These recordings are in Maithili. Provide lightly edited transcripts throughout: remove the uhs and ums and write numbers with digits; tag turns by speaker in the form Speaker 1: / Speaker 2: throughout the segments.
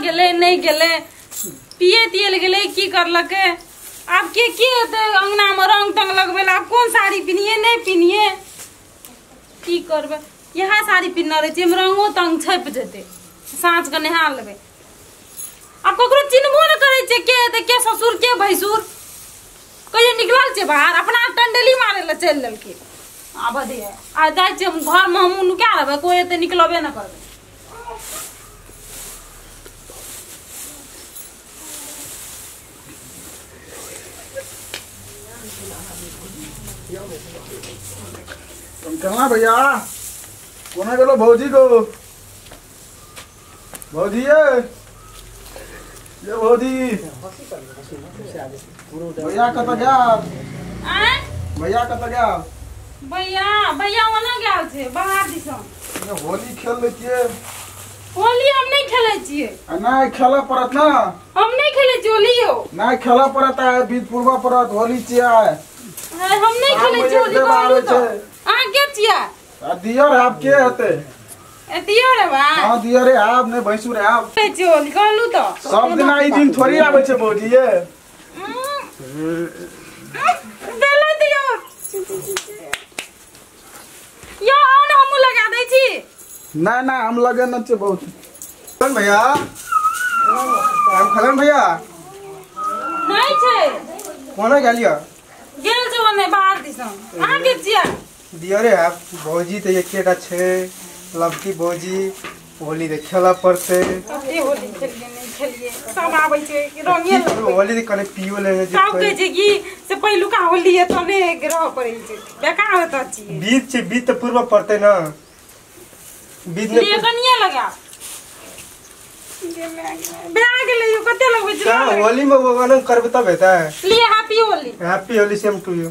Speaker 1: गेलै नहि गेलै पिए तिए ले गेलै की करलकै आब के के हेतै अंगना में रंग तंग लगबै ला आब कोन साड़ी पिन्हिए नहीं पिन्हिए की करबै इएह साड़ी पिन्हने रहै छियै रंगो तंग छपि जेतै साँझ के नहा लेबै आब ककरो चिन्हबो नहि करै छै के हेतै के ससुर के भैंसुर कहियो निकलल छै बाहर अपना टंडेली मारै लए चलि देलकै आब दे आ जाइ छियै हम घरमे हमहूँ नुका रहबै कोइ एतै निकलबे नहि करबै
Speaker 2: तुम कहाँ भैया कोना गेलो भौजी को भौजी ये भौजी भैया कत गया भैया कत गया
Speaker 1: भैया भैया ओना गेल छै बाहर दिसन
Speaker 2: होली खेल लै छियै
Speaker 1: होली हम नहीं खेलै छियै
Speaker 2: आ नहीं खेला पड़त ना
Speaker 1: हम नहीं खेलै छियै होली यो
Speaker 2: नहीं खेला पड़त है बीत पूर्वा पड़त होली छियै
Speaker 1: हम नहीं खेलै छियै होली कहलु त अहाँ के छियै
Speaker 2: आ दियर आप के हेतै
Speaker 1: ए दियर रे बा
Speaker 2: हां दियर रे आप नहीं भैंसुर रे आप
Speaker 1: खेलै छियै होली कहलु त
Speaker 2: सब दिन ई दिन थोड़ी आबै छै भौजी ये
Speaker 1: बेलै दियो यो आओ ना हमहूँ लगा दै छी
Speaker 2: ना ना हम लगे न छे बहुत भैया हम खलन भैया
Speaker 1: नहीं छे
Speaker 2: कोना गेलियो
Speaker 1: गेल छै ओने बाहर दिसन अहाँ के छियै
Speaker 3: दियरे आप भौजी त एकेटा छे लवकी भौजी होली त खेला पड़ते
Speaker 1: कते होली खेलिए नहीं खेलिए सब आबै छै रंगे
Speaker 3: होली त कने पियो लेने
Speaker 1: सब कहै छै कि से पहिलुका होली है तने रह पड़ै छै बेकार होता छियै
Speaker 3: बीत छै बीत त पूर्व पड़ते ना बीत ने
Speaker 1: लिए कनिए लगा भए गेलै यो कते लगबै छै
Speaker 3: होली में वो आनंद करबे तब हेतै
Speaker 1: लिए happy Holi
Speaker 3: happy Holi same to you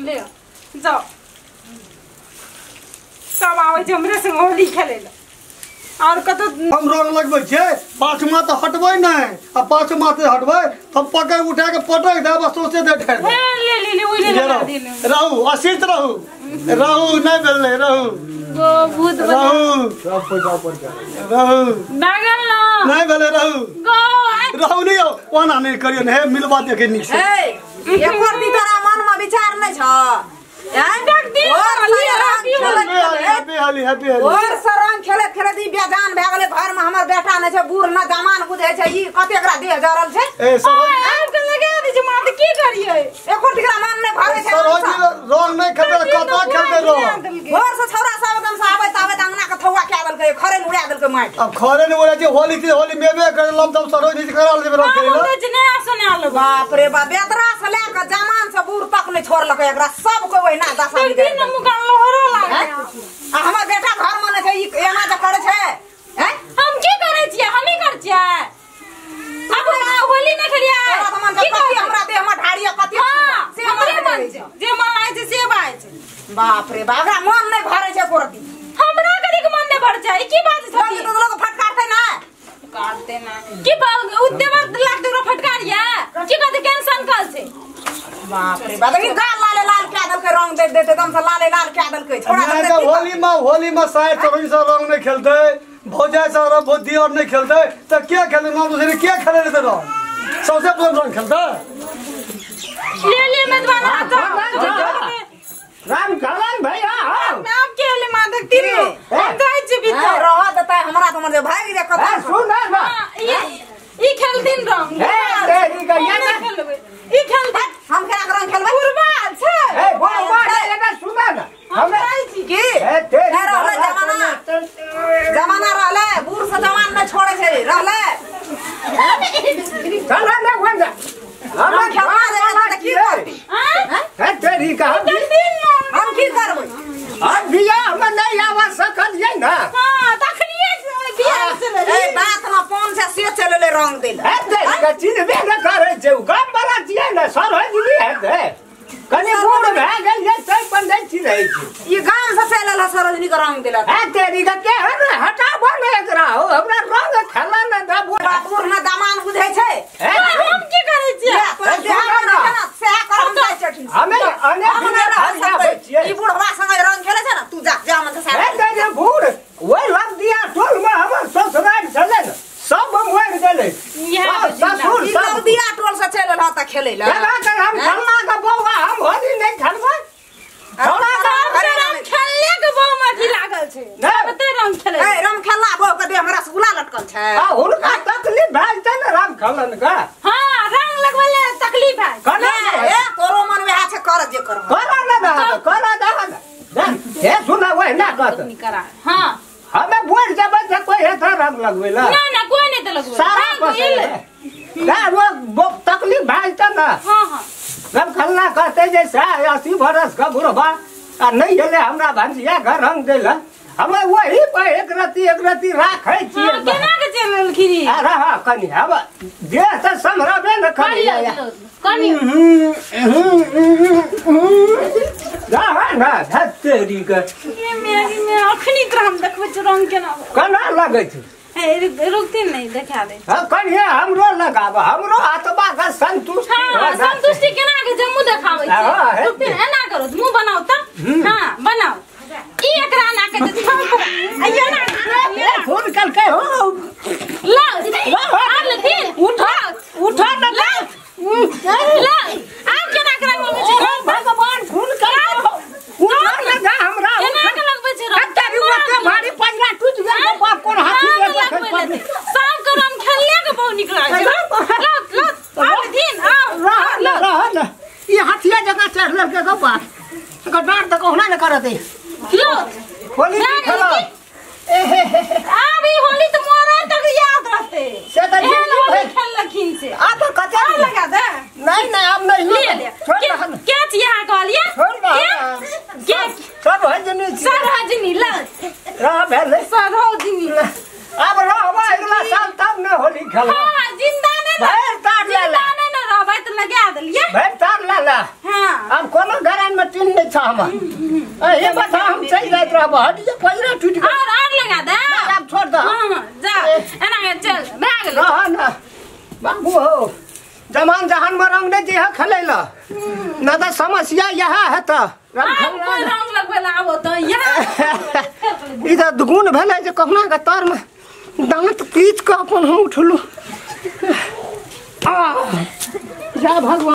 Speaker 1: ले जाओ सब आबै छै हमरे संग होली खेलै लए और कतौ
Speaker 4: हम रंग लगबै छियै पाँच माह तऽ हटबै नहि आ 5 माह तऽ हटबै तऽ पकड़ उठा के पटक देब आ सोचे दे ढेर
Speaker 1: हे ले ले ले ओइ ले लगा देले
Speaker 4: रहू असित रहू रहू नहि भेलै रहू
Speaker 1: गो भूत
Speaker 4: रहू
Speaker 2: सब पैसा ऊपर जा
Speaker 4: रहू
Speaker 1: लागल ना
Speaker 4: नहि भेलै रहू
Speaker 1: गो
Speaker 4: रहू नहि ओना नहि करियौ ने हे मिलबा देखे नीक से
Speaker 5: हे एकर दी तोरा मन में विचार नहि छ रंग खेलैत खेलैत ई बेजान भए गेलै घर में हमर बेटा नहि छै बूढ़ न जमान बुझै छै ई कते एकरा देह जरल छै
Speaker 4: ए
Speaker 1: आब के लगा दै छै मां त की करियै
Speaker 5: एको एकरा मन नहि भरै छै
Speaker 4: रंग नहि खेलतै कतऽ खेलतै रंग
Speaker 5: घर से छौड़ा सब एकदम से आबैत आबैत अंगना के थौआ कए देलकै खरे उड़ा देलकै माटि
Speaker 4: अब खरे ने उड़ा छै होली छै होली मेबे करे लम सरोज जी कराल देबै रंग खेलै
Speaker 1: हम तऽ नया सोना लेबै
Speaker 5: बाप रे बाप बेतरा से लए के जमान से बूढ़ तक नहि छोड़लकै एकरा सब को ओहिना दशा
Speaker 1: दिन मुकान लहरो लागै
Speaker 5: आ हमर बेटा घर में नै छै ई एना जे करै छै हैं
Speaker 1: हम की करै छियै हमही करै छियै अब होली नहि खेलियै
Speaker 5: की करै हमरा देह में ढारिया कथि
Speaker 1: से हमरे मन छै जे मन लागै छै से बाजै छै
Speaker 5: बाप रे बाप हमरा मन नहि भरै छै एको रति
Speaker 1: हमरा कनी के मन नहि भरै छै ई की बात छै
Speaker 5: तऽ लोग फटकारतै ना
Speaker 1: काटते ना की बात उते बात लागतै ओकरा फटकारिया की कहतै कैंसन कल छै
Speaker 5: बाप रे बाप देखी गाल लाले लाल कए देलकै रंग दे देते एकदम से लाले लाल कए देलकै छोड़ा
Speaker 4: देलकै होली में सायर चौधरी सब रंग नहीं खेलते भौजाई सब भौजी और नहीं खेलते त के खेलते नाम दूसरे के खेले लेते रंग सबसे पुरान रंग खेलते
Speaker 1: ले ले मेजबान हाथ
Speaker 6: राम खलन भैया
Speaker 1: नाम के ले मादक तीर हम जाइ छी भीतर
Speaker 5: रह देतै हमरा त मन जे भागि रे कत
Speaker 6: सुन ना
Speaker 1: ई खेलथिन रंग
Speaker 6: हे तेरी गैया
Speaker 1: ना खेलबै ई खेलबै
Speaker 5: हम केना के रंग खेलबै
Speaker 1: बुढ़बा छै
Speaker 6: ए बुढ़बा एना सुना ना
Speaker 1: हम जाइ छी
Speaker 5: की
Speaker 6: ए तेरी
Speaker 5: रहलै जमाना जमाना रहलै बूढ़ से जवान नै छोड़ै छै रहलै
Speaker 6: चल ना वंदा
Speaker 5: हम खेलना रे त की करती
Speaker 1: हां
Speaker 6: हे तेरी का
Speaker 5: हम की करबै
Speaker 6: हम बियाह में नहीं आवा सकलियै ना
Speaker 1: हां तखनिए बियाह चललै
Speaker 5: ए बात न पान से से चललै रंग देल
Speaker 6: हे तेरी का चिन्हबे न करै छै उ गाम वाला छियै ने सर हो गेली हे कनी बूढ़ भए गेल जे तै पर नहि चिन्है छै
Speaker 5: ई गाम से चलल है सरोजनी के रंग देलक
Speaker 6: हे तेरी का के है हटाबो ने एकरा हो हमरा रंग खेला न दबो
Speaker 5: बूढ़ न दामान बुझै छै
Speaker 1: हम की करै छियै
Speaker 5: सएह कर हम जाइ छथिन
Speaker 6: हमे अनेक दिन
Speaker 5: ई बूढ़वा संगे रंग खेलै छै ने तू जा जा मन से
Speaker 6: हे तेरी बूढ़ ओहि लग दिया टोल में हमर ससुराल छलै ने सब मरि गेलै। भेलै ससुर
Speaker 5: सब दिया टोल से चलि एल त खेलै ल
Speaker 6: हम फलना के बौआ हम होली नहीं खेलबै
Speaker 1: छौड़ा रंग खेलले के बौ में अथी लागल छै कते रंग खेलै
Speaker 5: ए रंग खेलला बौ के देह में रसगुल्ला लटकल छै
Speaker 6: आ हुनका तकलीफ भेल छै ने रंग खेलन के
Speaker 1: हां रंग लगबले तकलीफ है
Speaker 6: कना
Speaker 5: ए तोरो मन वएह छै कर जे कर
Speaker 6: कर ना कर दे हे सुना वह ना कहत
Speaker 1: करा हां
Speaker 6: हमें बोल जबै त कोई हेता रंग लगबै ला
Speaker 1: ना ना कोई नहीं त लगबै
Speaker 6: सारा पसंद ना वो तकलीफ भेल छै ना
Speaker 1: हां हां
Speaker 6: रंग खेलना कहते जे 80 बरस का बुढ़बा आ नहीं एले हमरा भंसिया घर रंग देला हमें वही पर एक रति राखै छियै
Speaker 1: केना के चललखिन
Speaker 6: अरे हां कनी हम देह त सम्हरबे न करी
Speaker 1: कनी
Speaker 6: जा ना धत्तेरी के
Speaker 1: ये मेरी में अखनी तोरा हम देखबै छी रंग केना
Speaker 6: केना लगै छै
Speaker 1: ए रुकते नहीं देखा दे
Speaker 6: हां कनिए हमरो लगाब हमरो आत्मा के संतुष्टि
Speaker 1: हां संतुष्टि केना के जम्मू देखाबै छी रुकते एना करो मुंह बनाओ त हां बनाओ ई एकरा ना के अइयो ना
Speaker 6: फोन कल के हो
Speaker 1: ला आ लेथिन
Speaker 6: उठा उठा ना
Speaker 1: ला ला आप केना के रंग लगबै छी
Speaker 6: भगवान खून कर उठा ना हमरा
Speaker 1: केना के लगबै छी रंग
Speaker 6: तेरी ओते भारी पंजरा टूट गेल बाप कोन हाथी दे
Speaker 1: सब के रंग खेलले के बहुत नीक लागै छै ला ला आ लेथिन आ
Speaker 6: रह रह ना ई हाथिया जगह चढ़ लेलके गो बाप एकर डाँट त कहुना न करत
Speaker 1: लो
Speaker 6: होली खेलो
Speaker 1: आब ई होली त मोरे तक याद रहते
Speaker 6: से त
Speaker 1: होली खेललखिन से
Speaker 6: आब कते
Speaker 1: लगा दे
Speaker 6: नहीं नहीं अब नहीं
Speaker 1: ले ले के छी अहाँ कहलिए के
Speaker 6: सब हजनी
Speaker 1: सर हजनी ल
Speaker 6: रह भेलै
Speaker 1: सर हजनी
Speaker 6: अब रहबा अगला साल तब न होली खेलबा
Speaker 1: हां जिंदा ने
Speaker 6: भरि तार ले
Speaker 1: जिंदा ने न रहबै त लगा देलिए
Speaker 6: भरि तार ले ले
Speaker 1: हां
Speaker 6: अब कोनो घरन में टीन नहीं छ हमर ए बता हम चलि जाइत रहब हट जे पंजरा टूट गेल
Speaker 1: और लगा दे
Speaker 6: अब छोड़ दे
Speaker 1: हां जा एना के चल भए गेल
Speaker 6: रह ना बाबू हो जमान जहान में रंग नहीं दिया खेलै ला ना त समस्या यह है त
Speaker 1: रंग रंग लगबै ला आबो त यह
Speaker 6: ई त दुगुन भेलै जे कहुना के तर में दांत पीच के अपन हम उठलु आ जा भगवान।